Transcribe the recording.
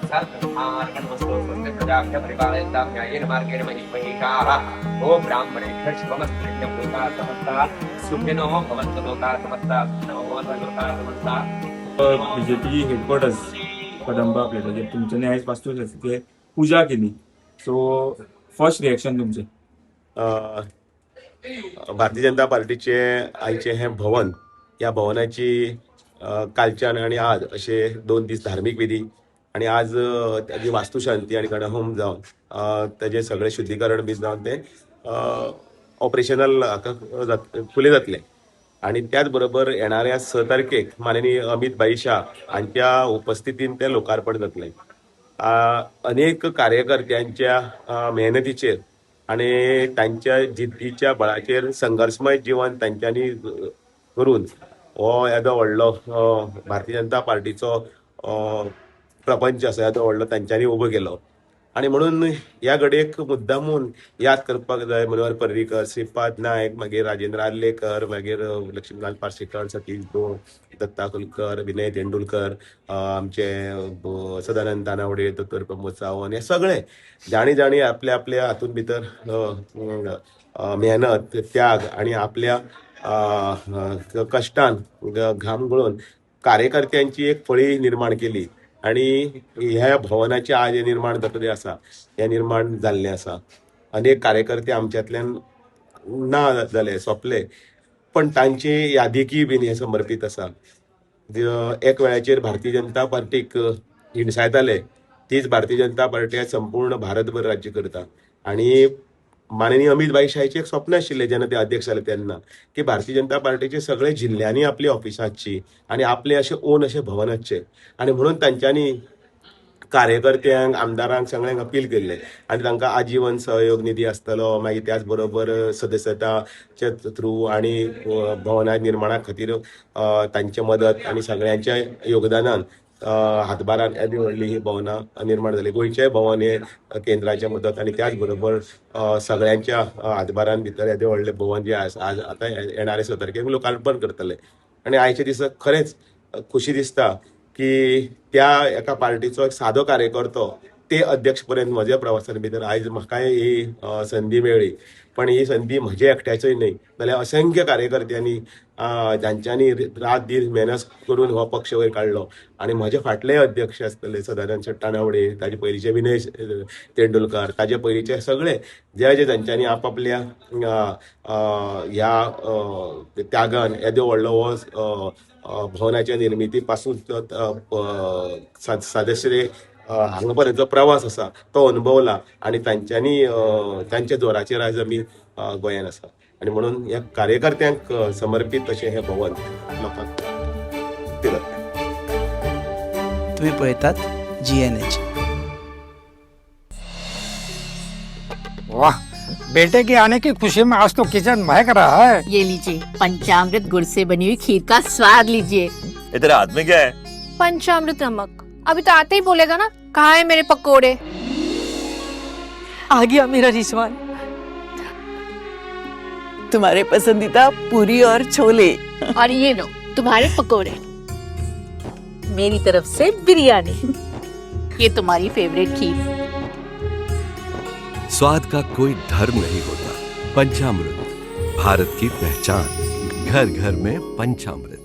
तत्सर्वार्पणमस्तु। स्वस्ति प्रजाभ्यः परिपालयन्तां न्यायेन मार्गेण महीषाः। ओम ब्राह्मणेभ्यः शुभमस्तु नित्यं। लोकाः समस्ताः सुखिनो भवन्तु। लोकाः समस्ताः सुखिनो भवन्तु। लोकाः समस्ताः। बीजेपी हेडक्वॉर्टर्स कदंबा प्लेसाचेर तुमच्यांनी आयज वास्तुशास्त्रीचे पुजा केली, सो फर्स्ट रिएक्शन तुमचें? भारतीय जनता पार्टीचे आयचें हें भवन, ह्या भवनाची कालच्यान आनी आज अशे 2 दीस धार्मीक विधी आनी आज ताजी वास्तुशांती आनी गणहोम जावन ताजें सगळें शुद्धीकरण बी जावन तें ऑपरेशनल हाका फुडें जातलें। आनी त्याच बरोबर येणाऱ्या 6 तारखेक माननीय अमित भाई शाह हांच्या उपस्थितीन तें लोकार्पण जातलें। अनेक कार्यकर्त्यांच्या मेहनतीचेर आनी तांच्या जिद्दीच्या बळाचेर संघर्शमय जीवन तांच्यांनी करून हो येदो व्हडलो भारतीय जनता पार्टीचो प्रपंच आसा, येदो व्हडलो तांच्यांनी उबो केलो। आनी म्हणून ह्या घडयेक मुद्दामून याद करपाक जाय मनोहर पर्रीकर, श्रीपाद नायक, मागीर राजेंद्र आर्लेकर, मागीर लक्ष्मीकांत पार्सेकर, सतीश दोळ, दत्ता कुलकर, विनय तेंडुलकर, आमचे सदानंद तानावडे, दोतोर प्रमोद सावंत, हे सगळे जाणी जाणी आपल्या आपल्या हातून भितर मेहनत, त्याग आनी आपल्या कश्टान घाम गळोवन कार्यकर्त्यांची एक फळी निर्माण केली आनी ह्या भवनाचें आज हें निर्माण जातलें आसा, हें निर्माण जाल्लें आसा। अनेक कार्यकर्ते आमच्यांतल्यान ना जाले, सोंपले, पण तांची यादीकी बीन हें समर्पीत आसा। एक वेळाचेर भारतीय जनता पार्टीक हिणसायताले, तीच भारतीय जनता पार्टी आज संपूर्ण भारतभर राज्य करता। आनी माननीय अमित भाई शाहाचें एक स्वप्न आशिल्लें जेन्ना ते अध्यक्ष जाले तेन्ना की भारतीय जनता पार्टीचे सगळे जिल्ल्यांनी आपली ऑफिसां आसची आनी आपले अशें ओन अशें भवन आसचें। आनी म्हणून तांच्यांनी कार्यकर्त्यांक, आमदारांक सगळ्यांक अपील केल्लें आनी तांकां आजीवन सहयोग निधी आसतलो, मागीर त्याच बरोबर सदस्यताचे थ्रू आनी भवना निर्माणा खातीर तांचे मदत आनी सगळ्यांच्या योगदानान हातभारान येदी व्हडली ही भवनां निर्माण जाली। गोंयचें भवन हें केंद्राच्या मदत आनी त्याच बरोबर सगळ्यांच्या हातभारान भितर येदें व्हडलें भवन जें आसा आज आतां येणारे 6 तारखेक लोकार्पण करतले। आनी आयच्या दिसा खरेंच खुशी दिसता की त्या एका पार्टीचो एक सादो कार्यकर्तो ते अध्यक्ष पर्यंत म्हज्या प्रवासान भितर आयज म्हाकाय ही संदी मेळ्ळी। पण ही संदी म्हज्या एकट्याचोय न्हय जाल्यार असंख्य कार्यकर्त्यांनी जांच्यांनी रात दीस मेहनत करून हो पक्ष वयर काडलो। आनी म्हजे फाटले अध्यक्ष आसतले सदानंद शेट तानावडे, ताजे पयलींचे विनय तेंडुलकर, ताजे पयलींचे सगळे जे जे तांच्यांनी आपापल्या ह्या त्यागान येदो व्हडलो हो भवनाच्या निर्मिती पासून सदस्य हांगा पर्यंतचो प्रवास आसा तो अनुभवला आनी तांच्यांनी तांच्या जोराचेर आयज आमी गोंयान आसा। आनी म्हणून ह्या कार्यकर्त्यांक समर्पीत अशें हें भवन लोकांक दिलां। तुम्ही पळयतात GNH। वाह, बेटे के आने की खुशी में आज तो किचन महक रहा है। ये लीजिए, पंचामृत गुड़ से बनी हुई खीर का स्वाद लीजिए। ये तेरे हाथ में क्या है? पंचामृत नमक। अभी तो आते ही बोलेगा ना, कहाँ है मेरे पकोड़े? आ गया मेरा रिजवान। तुम्हारे पसंदीदा पूरी और छोले। और ये लो तुम्हारे पकोड़े। मेरी तरफ से बिरयानी। ये तुम्हारी फेवरेट खीर। स्वाद का कोई धर्म नहीं होता। पंचामृत भारत की पहचान, घर घर में पंचामृत।